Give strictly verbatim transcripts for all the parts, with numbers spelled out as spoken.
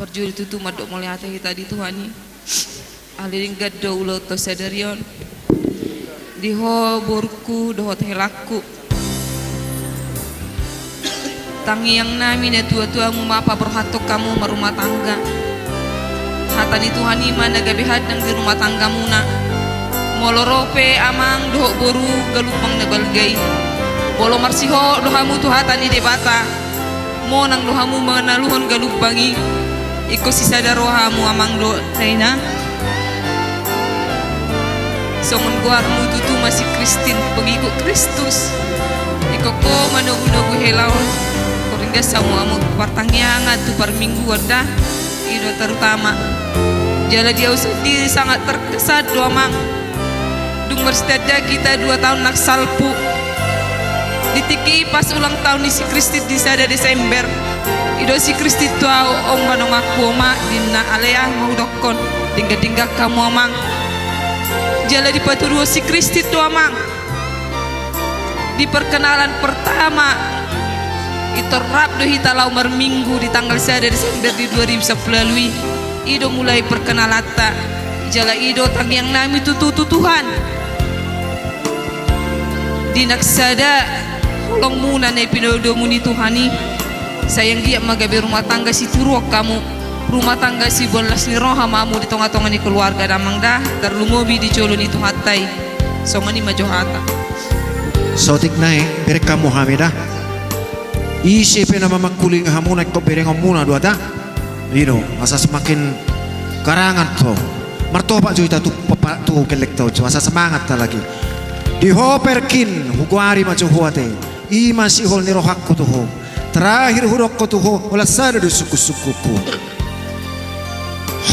Parjolo tutu mandok mauliate hita di Tuhan i. Ala denggan do ulaonta sadari on. Di ho borungku dohot helangku. Tangiang nami natuatuamu ma paborhathon hamu marrumah tangga. Hata ni Tuhan i ma na gabe handang di rumah tanggamuna. Molo ro pe amang dohot boru galumbang na balga i, molo marsihol do hamu tu hata ni Debata, monang do hamu manaluhon galumbang i. Ingkon sisada roha hamu amang dohot dainang. Songon goarmu tutu ma si Kristin, pengikut Kristus. Ingkon ho manogunogu hela on. Ingkon ringgas hamu amang tu partangiangan, tu parmingguan da. I do terutama. Jala di au sendiri sangat terkesan do amang. Dung marsitanda hita dua taon nang salpu. Di tingki i pas ulang taon ni si Kristin di sada Desember. I do si Kristin tu au, ong ma donganku, oma, ninna, alai aha ma hudokkon, denggan-denggan hamu amang. Jala dipatuduhon si Kristin do amang. Di perkenalan pertama, intor rap do hita laho marminggu di tanggal sada Desember di dua ribu sampulu ualu i. I do mulai perkenalanta. Jala i do tangiang nami tutu tu Tuhan. Di nang sada holongmuna na pinodomu ni Tuhan i, sai anggiat ma gabe rumah tangga sitiruon hamu, rumah tangga siboan las ni roha ma hamu di tongatonga ni keluarga damang da, tarlumobi di jolo ni Tuhanta i. Songon i ma jo hata. Saotik nai, bereng hamu hami da. Ise pe na mamangkulingi hamuna ingkon berengonmuna do hata. I do, asa semakin garangan ho. Martopak jo hita tu papa, tu kellengta on jo, asa semangat halak i. Di ho perkin, hugoari ma jo ho ate. I ma sihol ni rohangku tu ho. Terakhir hudokkon tu ho, holan sada do sungkunsungkunku.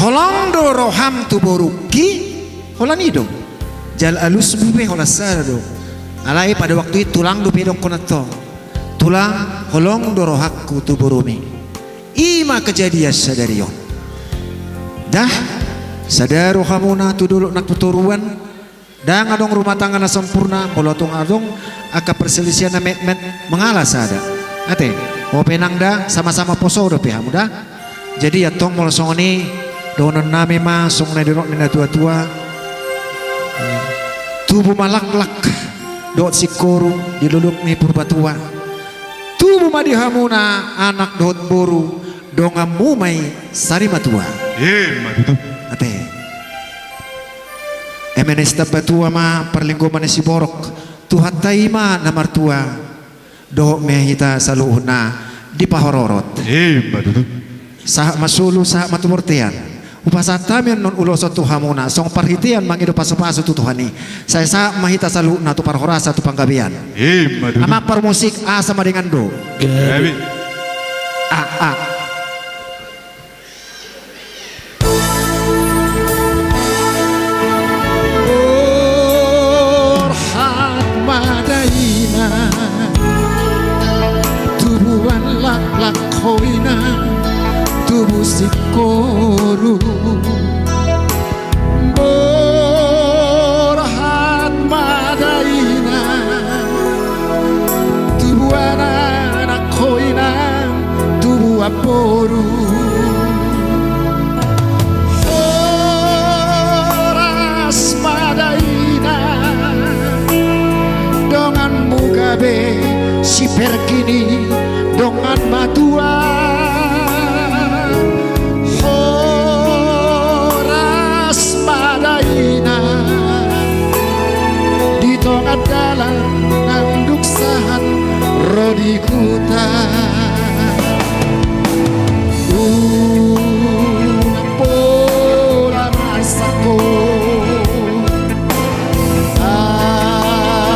Holong do roham tu borungki, holan i do. Jala alusmu pe holan sada do. Alai pada waktu i tulang dope dohononta. Tulang, holong do rohangku tu borumi. I ma kejadian sadari on. Dah, sada rohamuna tu dolok nang tu toruan. Ndang adong rumah tangga na sempurna, molo tung adong angka perselisihan na metmet, mangalah sada. Ate, ho pe nang da, sama-sama poso dope hamu da. Jadi antong molo songon i, dohonon nami ma songon na nidok ni natuatua. Tubu ma laklak dohot singkoru di dolok ni Purbatua. Tubu ma di hamuna anak dohot boru, donganmu ma i sari matua. Ima tutu. Ate. Eme na sitambatua ma parlinggoman ni siborok, Tuhanta i ma na martua. Dohot ma hita saluhutna dipaharorot. Ima tutu. Sahat ma solu, sahat ma tu bortean. Hupasahat hami annon ulos on tu hamuna, songon parhitean mangido pasupasu tu Tuhan i. Sai sahat ma hita saluhutna tu parhorasan tu panggabean. Ima tutu. Amang parmusik, asa ma denggan do. Gabe. A, a. Borhat ma da inang, tubuan laklak ho inang, tubu singkoru. Borhat ma da inang, tubuan anak ho inang, tubuan boru. Horas ma da inang, donganmu gabe si Perkin i dongan matua. Horas ma da inang, di tonga dalan nang dung sahat ro di huta. Unang pola masak ho,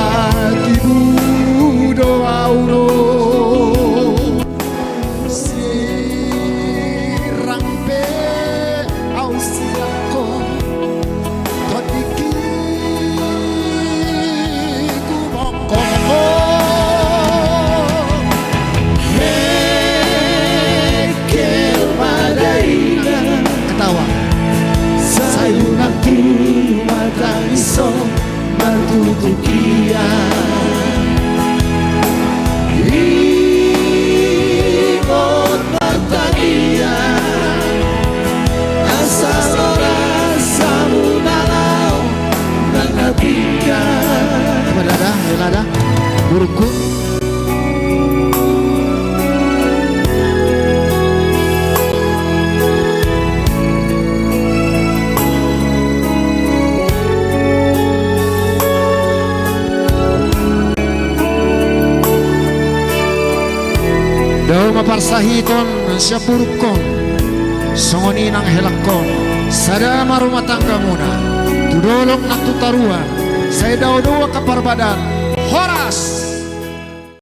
atibu do au ro. Burukku. Dao ma parsahiton sian burukon, songon i nang helangkon, sada ma rumah tanggamuna, tu dolok nang tu toruan, sai dao do angka parbadaan. Horas!